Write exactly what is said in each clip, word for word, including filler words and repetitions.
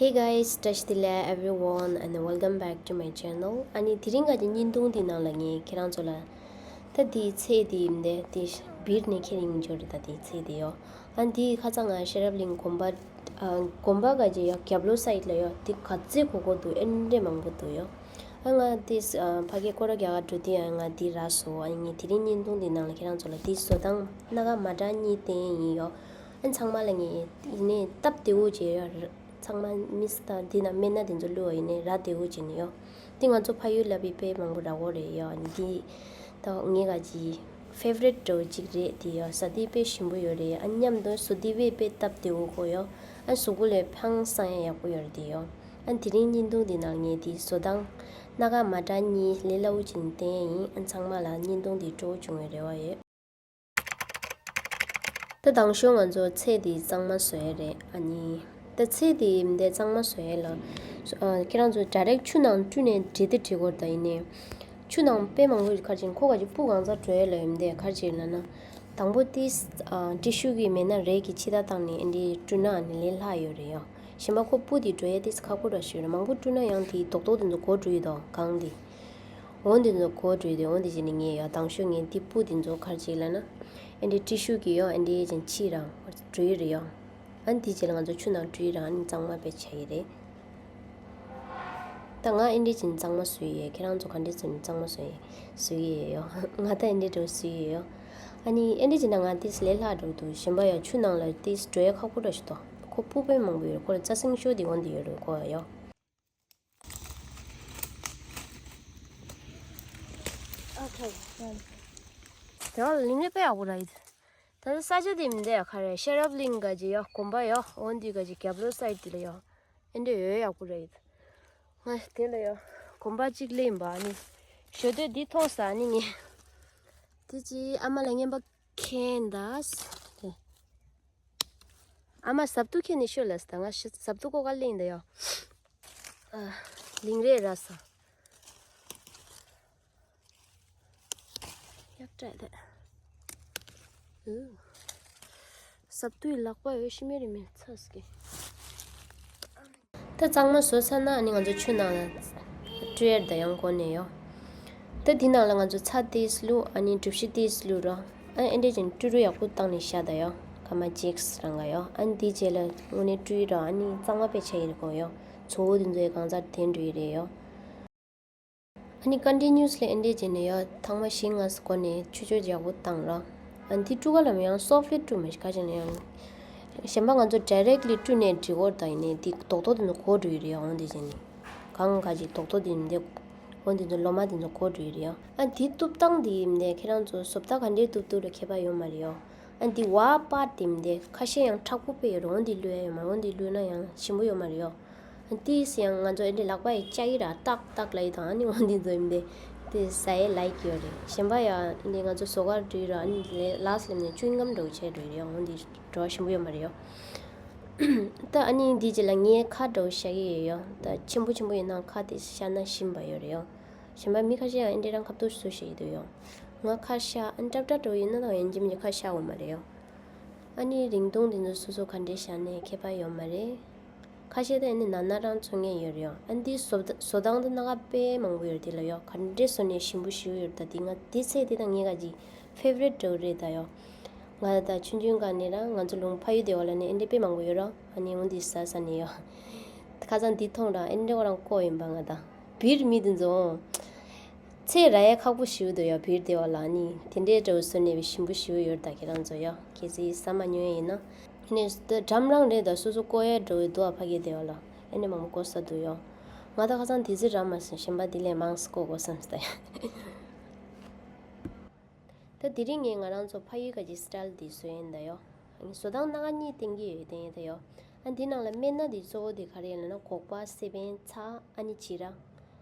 Hey guys, བཀྲ་ཤིས་བདེ་ལེགས་everyone and welcome back to my channel. ཨ་ནི་དེ་རིང་ག་གི་བརྙན་ཐུང་འདི་ནང་ལ་ངས་ཁྱེད་རང་ཚོ་ལ་ད་དེའི་ཚེ་དེ་ཡིན་ཏེ་དེ་བིར་ནས་ཁྱེར་ཡིན་འབྱོར་རེད། ད་དེའི་ཚེ་དེ་ཡོ། ཨ་འདི་ཁ་སང་ང་ཤེས་རབ་གླིང་དགོན་པ་ཨ་དགོན་པ་ག་གི་ཡོ་རྒྱབ་ལོགས་སའིཌ་ལ་ཡོ། དེ་ག་ཚོད་གོ་གོ་འདུག་ཨེ་འདྲས་མང་པོ་འདུག་ཡོ། ཨ་ང་དེ་ཨ་ཕ་གི་སྐོར་ར་རྒྱག་ག་འགྲོ་དུས་ཨ་ང་དེ་རག་སོང་། ཨ་ངས་དེ་རིང་བརྙན་ཐུང་འདི་ནང་ལ་ཁྱེད་རང་ཚོ་ལ་དེ་བཟོ་སྟངས་སྣ་ཁ་མ་འདྲ་གཉིས་བསྟན་ཡིན་ཡོ། ཨ་ཚང་མ་ལ་ངས་ཡིན་ནའི་སྟབས་བདེ་བོ་བྱས་ཡོ། ཚང་མ་མིས་དང་འདི་ན་སྨན་སྣ་དེ་ཚོ་བླུགས་པ་ཡིན་ནའི་རག་བདེ་བོ་བྱས་ནས་ཡོ། འདི་ང་ཚོ་ཕ་ཡུལ་ལ་བི་དཔེ་མང་པོ་རག་གོ་རེད་ཡོ། ཨ་ནི་འདི་ད་ངའི་ག་གི་ཕེ་ཝ་རིཊ་འདྲ་བོ་གཅིག་རེད། དེ་ཡོ་ཟ་དུས་དཔེ་ཞིམ་པོ་ཡོད་རེད། ཨ་མཉམ་དུ་བཟོ་དུས་དཔེ་དཔེ་སྟབས་བདེ་བོ་གོ་ཡོ། ཨ་གཟུགས་པོ་ལ་ཧང་སང་ཡ་ཡག་པོ་ཡོད་རེད་དེ་ཡོ། ཨ་དེ་རིང་བརྙན་ཐུང་འདི་ནང་ངས་དེ་བཟོ་སྟངས་སྣ་ཁ་མ་འདྲ་གཉིས་ལས་སླ་བོ་ཅིག་བསྟན་ཡ་ཡིན། ཨ་ཚང་མ་ལ་བརྙན་ཐུང་འདི་སྤྲོ་བོ་བྱུང་བའི་རེ་བ་ཡོད། ད་དང་ཤོས་ང་ཚོ་ཚལ་དེ་གཙང་མ་བཟོ་ཡ་རེད། ཨ་ནི་ད་ཚལ་དེ་མི་འདའི་གཙང་མ་བཟོ་ཡ་ལ་ཨ་ཁྱེད་རང་ཚོ་ཌའི་རེག་ཊི་ཆུ་ནང་བཀྲུས་ནས་འབྲི་དེ་འབྲི་དགོས་རེད། ད་ཡིན་ནའི་ཆུ་ནང་དཔེ་མང་པོ་ཡོད། ཁར་ཅིག་ཁོ་ག་ཅིག་སྤུ་གང་ཚ་འགྲོ་ཡ་ལ་ཡོད་མི་འདའི་ཁར་ཅིག་ལ་ན་དང་པོ་དེ་ཨ་ཊི་ཤུ་གི་མེད་ན་རས་ཀྱི་ཕྱི་ཐ་བཏང་ནས་ཨེ་འདྲའི་བཀྲུས་ན་ཨ་ནི་ལས་སླ་ཡོད་རེད་ཡོ། གཞན་པ་ཁོ་སྤུ་དེ་འགྲོ་ཡ་དེ་ཁག་པོ་འདྲ་ཞིག་རེད། མང་པོ་བཀྲུས་ན་ཡང་དེའི་རྡོག་རྡོག་དེ་ཚོ་གོ་འགྲོ་ཡི་དོ་གང་དེ། འོ་འདི་ཚོ་གོ་འགྲོ་ཡི་དེ། འོ་འདི་བྱས་ནས་ངས་ཡོ་དང་ཤོས་ངས་འདི་སྤུ་འདི་ཚོ་ཁར་ཅིག་ལ་ན་ཨེ་འདྲའི་ཊི་ཤུ་གི་ཡོ་ཨེ་འདྲའི་ཅན་ཕྱིས་རང་འགྲོ་ཡི་རེད་ཡོ། ཨ་འདི་བྱས་ལ་ང་ཚོ་ཆུ་ནང་བཀྲུས་རང་ཨ་ནི་གཙང་མ་དཔེ་ཆགས་ཡི་རེད། ད་ང་ཨེ་འདྲའི་ཅན་གཙང་མ་བཟོ་ཡི་ཡོད། ཁྱེད་རང་ཚོ་ག་འདྲའི་བཟོ་ནས་གཙང་མ་བཟོ་ཡི་བཟོ་ཡི་ཡོད་ཡོ། ང་ད་ཨེ་འདྲའི་འགྲོ་བཟོ་ཡི་ཡོད་ཡོ། ཨ་ནི་ཨེ་འདྲའི་བྱས་ན་ང་དེས་ལས་སླ་འགྲོ་འདུག་གཞན་པ་ཡོ་ཆུ་ནང་ལ་དེས་འགྲོ་ཡ་ཁག་པོ་འདྲ་ཞིག་འདུག་ཁོ་སྤུ་དཔེ་མང་པོ་ཡོད་རེད། ཁོ་ལ་རྩྭ་སྲིན་ཤོ་དེ་འོ་འདི་ཡོད་རེད་ཁོ་ཡོ། Okay, done. དེ་བ་ལིང་ནི་དཔེ་ཡག་པོ་ར་ཡིན། ད་ནི་ས་ཆ་དེ་མི་འདྲ་ཡ་ཁ་རེད། ཤེས་རབ་གླིང་ག་ཅི་ཡོ་དགོན་པ་ཡོ་འོ་འདི་ག་ཅི་རྒྱབ་ལོགས་སའིཌ་དེ་ལ་ཡོ། ཨེ་འདྲ་ཡོད་ཡག་པོ་ར་ཡིན། ང་དེ་ལ་ཡོ་དགོན་པ་གཅིག་ལས་ཡིན་པ་ནི་ཞོ་དེ་འདི་མཐོང་ས་ནི་ངས་དེ་ཅི་ཨ་མ་ལ་རྔན་པ་ཁེན་དཱས་དེ། ཨ་མ་ཟབ་ཏུ་ཁྱེར་ནས་ཤོད་ལ་ཟེར། ད་ང་ཤི་ཟབ་ཏུ་ཀོ་ཀ་ལེན་ད་ཡོ། ཨ། ལིང་རེ་ར་ས། ཡག་དྲག་ད། ཨུ། ཟབ་ཏུའི་ལག་པ་ཡོ་ཤི་མེ་རི་མེ་ཚ་སི་ཀེ། ད་གཙང་མ་བཟོ་ཚར་ན་ཨ་ནི་ང་ཚོ་ཆུ་ནང་ལ་བཀྲུ་ཡར་ད་ཡང་གོ་ནས་ཡོ། ད་འདི་ནང་ལ་ང་ཚོ་ཚྭ་ཏིས་བླུགས། ཨ་ནི་གྲུ་བཞི་ཏིས་བླུགས་རོ། ཨ་ཨེ་འདྲས་ཅན་བཀྲུ་རུ་ཡག་པོ་བཏང་ནས་བཞག་ད་ཡོ། ཁ་མ་ཅིགས་རང་ག་ཡོ། ཨ་ནི་འདི་རྗེས་ལ་དངོས་གནས་བཀྲུས་རོ། ཨ་ནི་གཙང་མ་དཔེ་ཆ་ཡིན་གོ་ཡོ། ཚོ་བོ་འདི་ཚོའི་གང་ཚ་དེ་འགྲོ་ཡི་རེད་ཡོ། ཨ་ནི་ཀོན་ཊི་ནིའུ་སི་ལི་ཨེ་འདྲས་བྱས་ནས་ཡོ་ཐང་མ་བཞི་ལྔ་སྒོ་ནས་ཆུ་ཆུ་ཡག་པོ་བཏང་རོགས། ཨ་ནི་འདི་བཀྲུ་ག་ལ་མི་ཡང་སོ་ཕི་ལི་བཀྲུ་མི་ཤེས་ག་ཅིག་ནས་ཡང་། གཞན་པ་ང་ཚོ་ཌའི་རེག་ལི་བཀྲུས་ནས་འབྲི་གོ་ད་ཡིན་ནས་འདི་རྡོག་རྡོག་དེ་ཚོ་གོ་འགྲོ་ཡི་རེད་ཡོ། འོ་འདི་བྱས་ནས་གང་ག་ཅིག་རྡོག་རྡོག་དེ་འདི་འོ་འདི་ཚོ་ལོ་མ་དེ་ཚོ་གོ་འགྲོ་ཡི་རེད་ཡོ། ཨ་འདི་གཏུབ་སྟངས་དེ་ཡིན་ནས་ཁྱེད་རང་ཚོ་བཟོ་ལྟ་ག་འདྲས་གཏུབ་གཏུབ་ལ་ཁྱད་པར་ཡོད་མ་རེད་ཡོ། ཨ་འདི་བ་པར་དེ་ཡིན་ནས་ཁ་ཤས་ཡང་མཁྲེགས་པོ་དཔེ་ཡོད་རེད། འོ་འདི་བླུགས་ཡ་ཡོད་མ་རེད། འོ་འདི་བླུགས་ན་ཡང་ཞིམ་པོ་ཡོད་མ་རེད་ཡོ། ཏིས་ཡང་ང་ཚོ་ཨེ་འདྲའི་ལག་པ་ཡི་ལྕགས་ཡི་ར་ཏག་ཏག་ལ་ཡི་དང་ཨ་ནི་འོ་འདི་ཚོ་ཡིན་པས་དེ་ཟ་ཡི་ལའིག་ཡོད་རེད། གཞན་པ་ཡང་འདི་ང་ཚོ་ཟོག་གར་འགྲུལ་ར་ཨ་ནི་ལ་ལགས་སླེབས་ནས་ཅུན་གམ་འདྲ་བོ་བྱས་འགྲོ་ཡི་རེད། འོ་འདི་བྲོ་བ་ཞིམ་པོ་ཡོད་མ་རེད་ཡོ། ད་ཨ་ནི་འདི་རྗེས་ལ་ངའི་ཁ་འདྲ་བོ་བཞག་གི་ཡོད་ཡོ། ད་ཆེན་པོ་ཆེན་པོ་ཡིན་ན་ཁ་དེ་བཞག་ན་ཞིམ་པ་ཡོད་རེད་ཡོ། གཞན་པ་མི་ཁ་ཤས་ཡང་ཨེ་འདྲའི་རང་ཁ་ཐུག་སུ་བཞག་གི་འདུག་ཡོ། ང་ཁ་བཞག་ཨ་ནི་ཏྲབ་ཏྲབ་འདྲ་བོ་ཡིན་ན་ད་ཡང་ཡིན་གཅིག་མིན་གཅིག་ཁ་བཞག་འོང་མ་རེད་ཡོ། ཨ་ནི་རིང་ཐུང་འདི་ཚོ་སོ་སོ་ག་འདྲས་བཞག་ནས་ཁྱད་པར་ཡོད་མ་རེད། ཁ་ཤས་དེ་ནི་ན་ན་རང་ཚོ་ངས་ཡོད་རེད་ཡོ། ཨ་འདི་བཟོ་བཟོ་སྟངས་དེ་སྣ་ཁ་དཔེ་མང་པོ་ཡོད་རེད། དེ་ལ་ཡོ་ག་འདྲས་བཟོ་ནས་ཞིམ་པོ་ཞིག་ཡོད་རེད། ད་འདི་ང་འདི་ཚེ་འདི་དང་ངའི་ག་ཅིག་ཕེ་ཝ་རིཊ་འདྲ་བོ་རེད་ད་ཡོ། ང་ད་ཆུང་ཆུང་སྒང་ནས་རང་ང་ཚོ་ལུང་ཕ་ཡུལ་དེ་བ་ལ་ནི་ཨེ་འདྲས་དཔེ་མང་པོ་ཡོད་རོ། ཨ་ནི་འོ་འདི་ཟ་ཟ་ནས་ཡོ། ཁ་སང་འདི་མཐོང་རང་ཨེ་འདྲས་ཁོ་རང་ལྐོག་ཡིན་པ་ང་ད་བིར་མི་འདི་ཚོ། ཚེ་ར་ཡ་ཁག་པོ་ཞིག་འདུག་ཡ། བིར་དེ་བ་ལ་ནི་དེ་འདྲའི་འདྲ་བོ་བཟོས་ནས་ཞིམ་པོ་ཞིག་ཡོད་ད་ཁྱེད་རང་ཚོ་ཡ། གལ་སྲིད་ཟ་མ་མྱོང་ཡ་ཡིན་ན། ཨ་ནི་འགྲམ་རང་རེད་ད། སོ་སོ་བཀོག་ཡ་འདྲ་བོ་འདུག་ཨ། ཕ་གི་དེ་བ་ལ་ཨ་ནི་མང་པོ་བཀོག་ས་འདུག་ཡ། ང་ད་ཁ་སང་དེ་ཚོ་རག་མ་སོང་། གཞན་པ་དེ་ལས་མང་ས་བཀོག་དགོས་བསམ་སྟེ། ད་དེ་རིང་ངས་ང་རང་ཚོ་ཕ་ཡུལ་ག་གི་སི་ཊལ་འདི་བཟོས་ཡིན་ད་ཡོ། བཟོ་སྟངས་སྣ་ཁ་གཉིས་བསྟན་གྱི་ཡོད་དེ་ཡིན་ད་ཡོ། ཨ་འདི་ནང་ལ་སྨན་སྣ་འདི་གཙོ་བོ་འདི་ག་རེ་ཡིན་ལབ་ན་སྒོག་པ་སེ་པན་ཚྭ་ཨ་ནི་བྱི་ར།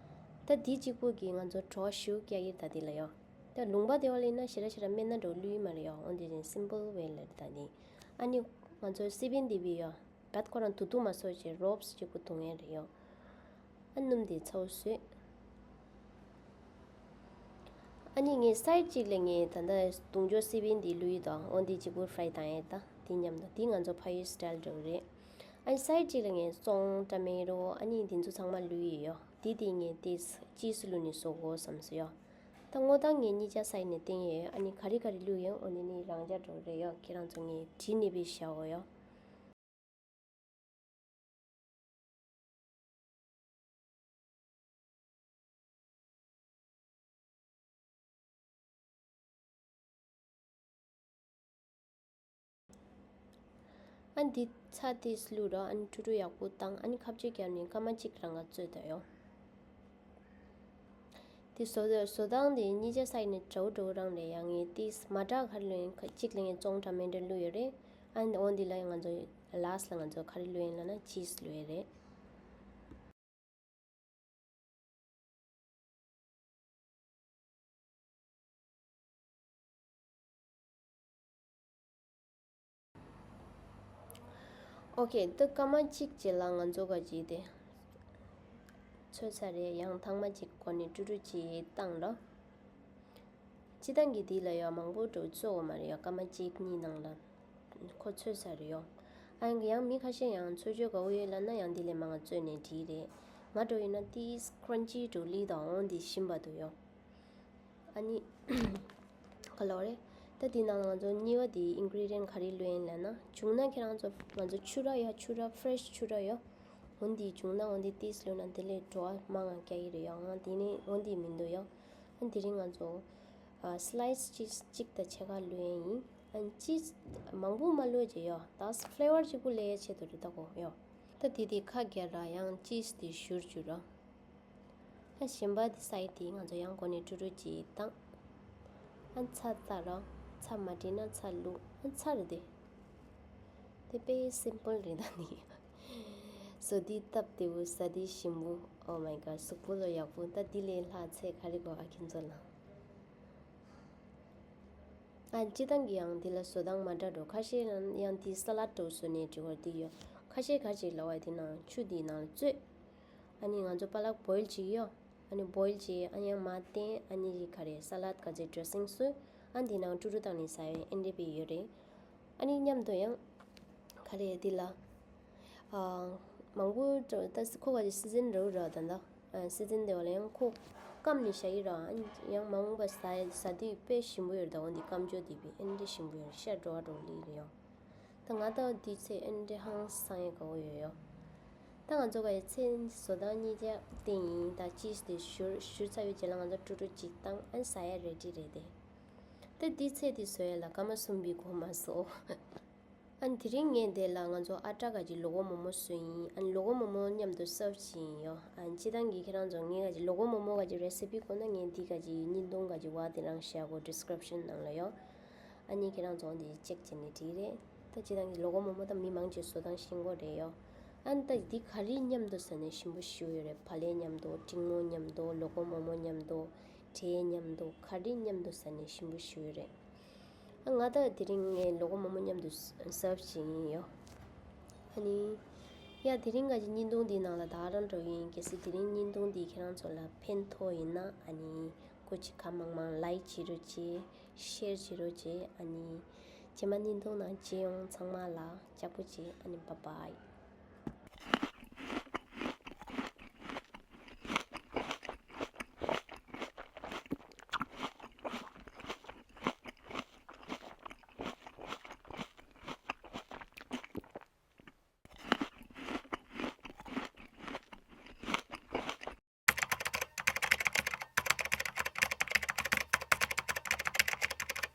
ད་འདི་གཅིག་པུ་གིས་ང་ཚོ་བྲོ་བ་ཞེ་པོ་རྒྱག་གི་ད་འདི་ལ་ཡོ། ད་ལུང་པ་དེ་བ་ལ་ཡིན་ན་ཞེ་དྲག་ཞེ་དྲག་སྨན་སྣ་འདྲ་བོ་བླུགས་ཡི་མ་རེད་ཡོ། འོན་ཏེ་ཅིག་སིམ་པལ་ཝེ་ལ་རེད་ད་འདི། ཨ་ནི་ང་ཚོ་སེ་པན་འདི་བི་ཡོ། བད་ཁོ་རང་དུ་དུ་མ་སོ་ཅེ་རོབས་གཅིག་པུ་དུ་ངེ་རེད་ཡོ། ཨ་སྣུམ་དེ་ཚ་བོ་བཟོས། ཨ་ནི་ངས་སའིཌ་གཅིག་ལ་ངས་ད་ལྟ་དུང་ཆོ་སི་པན་འདི་བླུགས་ཡོད་དོ། འོ་འདི་གཅིག་པུ་ཕྲའི་བཏང་ཡོད་ད། འདི་མཉམ་དུ་འདི་ང་ཚོ་ཕ་ཡུལ་སི་ཊལ་འདྲ་བོ་རེད། ཨ་ནི་སའིཌ་གཅིག་ལ་ངས་ཙོང་ཀྲ་མེ་རོ་ཨ་ནི་འདི་ཚོ་ཚང་མ་བླུགས་ཡོད་ཡོ། འདི་དེ་ངས་དེ་ཅིས་བླུགས་ནས་བཟོ་དགོས་བསམ་སོང་ཡོ། ད་སྔོ་ཐང་ངས་གཉིས་ཆ་སའིཌ་ནས་བསྟན་ཡོད། ཨ་ནི་ག་རེ་ག་རེ་བླུགས་ཡོད་འོ་ནི་ནི་རང་འཇགས་འགྲོ་རེད་ཡོ། ཁྱེད་རང་ཚོ་ངས་བྲིས་ནས་བི་བཞག་གོ་ཡོ། ཨ་འདི་ཚ་ཏིས་བླུགས་རོགས། ཨ་ནི་ཁྲུ་ཁྲུ་ཡག་པོ་བཏང་། ཨ་ནི་ཁ་བཅད་རྒྱབ་ནས་སྐར་མ་གཅིག་རང་ག་བཙོས་ད་ཡོང་། དེ་བཟོ་བཟོ་སྟངས་དེ་གཉིས་ཆ་སའིཌ་ནས་འདྲ་བོ་འདྲ་བོ་རང་རེད། ཡང་ངས་ཏིས་མ་དྲག་ག་རེ་བླུགས་ཡིན། གཅིག་ལ་ངས་ཙོང་ཀྲ་མེ་འདྲ་བླུགས་ཡོད་རེད། ཨ་ནི་འོ་འདི་ལ་ཡང་ང་ཚོ་ལཱསི་ལ་ང་ཚོ་ག་རེ་བླུགས་ཡིན་ལབ་ན་ཅིས་བླུགས་ཡོད་རེད། ཨོ་ཁེ། ད་སྐར་མ་གཅིག་རྗེས་ལ་ང་ཚོ་ག་ཅིག་དེ་ཚོས་ཚར་རེད། ཡང་ཐེངས་མ་གཅིག་གོ་ནས་ཀྲུ་ཀྲུ་ཅིག་བཏང་རོགས། སྤྱི་བཏང་གི་འདི་ལ་ཡང་མང་པོ་འགྲོ་བཙོ་བ་མ་རེད་ཡ། སྐར་མ་གཅིག་གཉིས་ནང་ལ་ཁོ་ཚོས་ཚར་རེད་ཡོ། ཨ་ཡང་མི་ཁ་ཤས་ཡང་ཚོས་བཅོས་དགའ་བོ་ཡོད་ལབ་ན་ཡང་འདི་ལས་མང་བ་བཙོས་ནས་བྲིས་རེད། ང་འགྲོ་ཡིན་ན་ཏིས་ཀྲན་ཅི་འགྲོ་ལི་དང་འོ་འདི་ཞིམ་པ་འདུག་ཡོ། ཨ་ནི་ག་ལོ་རེད། ད་འདི་ནང་ང་ཚོ་གཉིས་པ་འདི་ཨིན་གྷི་རི་ཌི་ཡན་ག་རེ་བླུགས་ཡིན་ལབ་ན། བྱུང་ན་ཁྱེད་རང་ཚོ་ང་ཚོ་ཕྱུར་ར་ཡ་ཕྱུར་ར་ཕེ་རེ་ཤི་ཕྱུར་ར་ཡོ། འོ་འདི་བྱུང་ན་འོ་འདི་ཏིས་བླུགས་ན་འདི་ལས་བྲོ་བ་མང་ང་སྐྱེ་གི་རེད་ཡོ། ང་འདི་ནི་འོ་འདི་མི་འདུག་ཡོ། ཨ་དེ་རིང་ང་ཚོ་ཨ་སི་ལའི་སི་ཅིས་གཅིག་དང་ཕྱེད་ཀ་བླུགས་ཡིན། ཨ་ཅིས་མང་པོ་མ་བླུགས་བྱས་ཡོ། ད་ཕེ་ལེ་བར་གཅིག་པུ་ལས་ཆེད་དུ་རེད་ད་གོ་ཡོ། ད་དེ་དེ་ཁ་རྒྱ་ར་ཡང་ཅིས་དེ་བཞུར་བཅུག་རོགས། ཨ་གཞན་པ་དེ་སའིཌ་དེ་ང་ཚོ་ཡང་གོ་ནས་ཀྲུ་ཀྲུ་ཅིག་བཏང་། ཨ་ཚྭ་བཏང་རོགས། ཚྭ་མ་བྲིས་ན་ཚྭ་བླུགས། ཨ་ཚྭ་རེད་དེ། དེ་དཔེ་སིམ་པལ་རེད་ད་ནི། བཟོ་དུས་སྟབས་བདེ་པོ། ཟ་དུས་ཞིམ་པོ། Oh my god གཟུགས་པོ་ལ་ཡག་པོ། ད་འདི་ལས་ལྷག་ཚེ་ག་རེ་དགོས་ཨ་ཁྱེད་ཚོ་ལ། ཨ་སྤྱི་བཏང་གི་ཡང་འདི་ལ་བཟོ་སྟངས་མ་འདྲ་འགྲོ། ཁ་ཤས་ཡང་ཡང་འདི་ས་ལད་འདྲ་བོ་བཟོས་ནས་འབྲི་བར་འདི་ཡོད། ཁ་ཤས་ག་ཅིག་ལབ་པ་དེ་ནང་ཆུ་འདི་ནང་ལ་བཙོས། ཨ་ནི་ང་ཚོ་པ་ལག་བོའིལ་བྱེད་ཀྱི་ཡོད། ཨ་ནི་བོའིལ་བྱེད། ཨ་ཡང་མར་བསྟན། ཨ་ནི་ག་རེ་ས་ལད་ག་ཚོད་ཌྲེ་སིང་བཟོས། ཨ་འདི་ནང་ཀྲུ་ཀྲུ་བཏང་ནས་ཟ་ཡས་ཨེ་འདྲ་བྱས་ཡོད་རེད། ཨ་ནི་མཉམ་དུ་ཡང་ག་རེ་འདི་ལ་ཨ་མང་པོ་འགྲོ་ད་ཁོ་ག་ཅིག་སི་ཛིན་འདྲ་བོ་རེད་ད་ད། ཨ་སི་ཛིན་དེ་བ་ལ་ཡང་ཁོ་སྐམ་ནས་བཞག་གི་རེད། ཨ་ཡང་མ་འོངས་པ་ཟ་ཟ་དུས་དཔེ་ཞིམ་པོ་ཡོད་རེད་ད། འོ་འདི་སྐམ་བཅོས་འདི་བི་ཨེ་འདྲ་ཞིམ་པོ་ཡོད་རེད། ཤ་འགྲོ་བ་འགྲོ་ལི་རེད་ཡོ། ད་ང་ད་དུས་ཚོད་ཨེ་འདྲ་ཧང་སང་ཡས་དགའ་བོ་ཡོད་ཡོ། ད་ང་ཚོ་ག་ཡི་ཚེ་བཟོ་སྟངས་གཉིས་ཆ་བསྟན་ཡིན། ད་ཅིས་དེ་བཞུར་བཞུར་ཚར་བའི་རྗེས་ལ་ང་ཚོ་ཀྲུ་ཀྲུ་གཅིག་བཏང་། ཨ་ཟ་ཡ་རེ་ཌི་རེད་དེ། ད་དེ་ཚེ་དེ་བཟོ་ཡ་ལ་སྐར་མ་གསུམ་པའི་གོ་མ་བཟོ། ཨ་དེ་རིང་ངས་དེ་ལ་ང་ཚོ་ཨ་ཊ་ག་ཅིག་ལོ་ཀོ་མོ་མོ་བཟོས་ཡིན། ཨ་ལོ་ཀོ་མོ་མོ་མཉམ་དུ་སརབ་བྱས་ཡིན་ཡོ། ཨ་སྤྱི་བཏང་གི་ཁྱེད་རང་ཚོ་ངས་ག་ཅིག་ལོ་ཀོ་མོ་མོ་ག་ཅིག་རེ་སི་པི་དགོས་ན་ངས་འདི་ག་ཅིག་བརྙན་ཐུང་ག་ཅིག་བ་དེ་རང་བཞག་གོ་ཌི་སི་ཀི་རིབ་ཤན་ནང་ལ་ཡོ། ཨ་ནི་ཁྱེད་རང་ཚོ་འདི་ཅེག་བྱས་ནས་བྲིས་རེད། ད་སྤྱི་བཏང་གི་ལོ་ཀོ་མོ་མོ་ད་མི་མང་ཆེ་བཟོ་སྟངས་ཤེས་ཀྱི་རེད་ཡོ། ཨ་ནི་ད་འདི་ག་རེ་མཉམ་དུ་ཟ་ནས་ཞིམ་པོ་ཞིག་ཡོད་རེད། བག་ལེབ་མཉམ་དུ། འབྲིང་མོ་མཉམ་དུ། ལོ་ཀོ་མོ་མོ་མཉམ་དུ། འབྲས་མཉམ་དུ། ག་རེ་མཉམ་དུ་ཟ་ནས་ཞིམ་པོ་ཞིག་ཡོད་རེད། ཨ་ང་ད་དེ་རིང་ངས་ལོ་ཀོ་མོ་མོ་མཉམ་དུ་སརབ་བྱེད་ཀྱི་ཡིན་ཡོ། ཨ་ནི་ཡ་དེ་རིང་ག་ཅིག་བརྙན་ཐུང་འདིའི་ནང་ལ་ད་ག་རང་འགྲོ་གི་ཡིན། གལ་སྲིད་དེ་རིང་བརྙན་ཐུང་འདི་ཁྱེད་རང་ཚོ་ལ་ཕན་ཐོགས་ཡིན་ན་ཨ་ནི་སྐུ་མཁྱེན་གང་མང་མང་ལའིཀ་བྱེད་རོགས་བྱེད། ཤེར་བྱེད་རོགས་བྱེད། ཨ་ནི་རྗེས་མ་བརྙན་ཐུང་ནང་མཇལ་ཡོང་། ཚང་མ་ལ་ལྕགས་པོ་བྱེད། ཨ་ནི་བཱའི་བཱའི།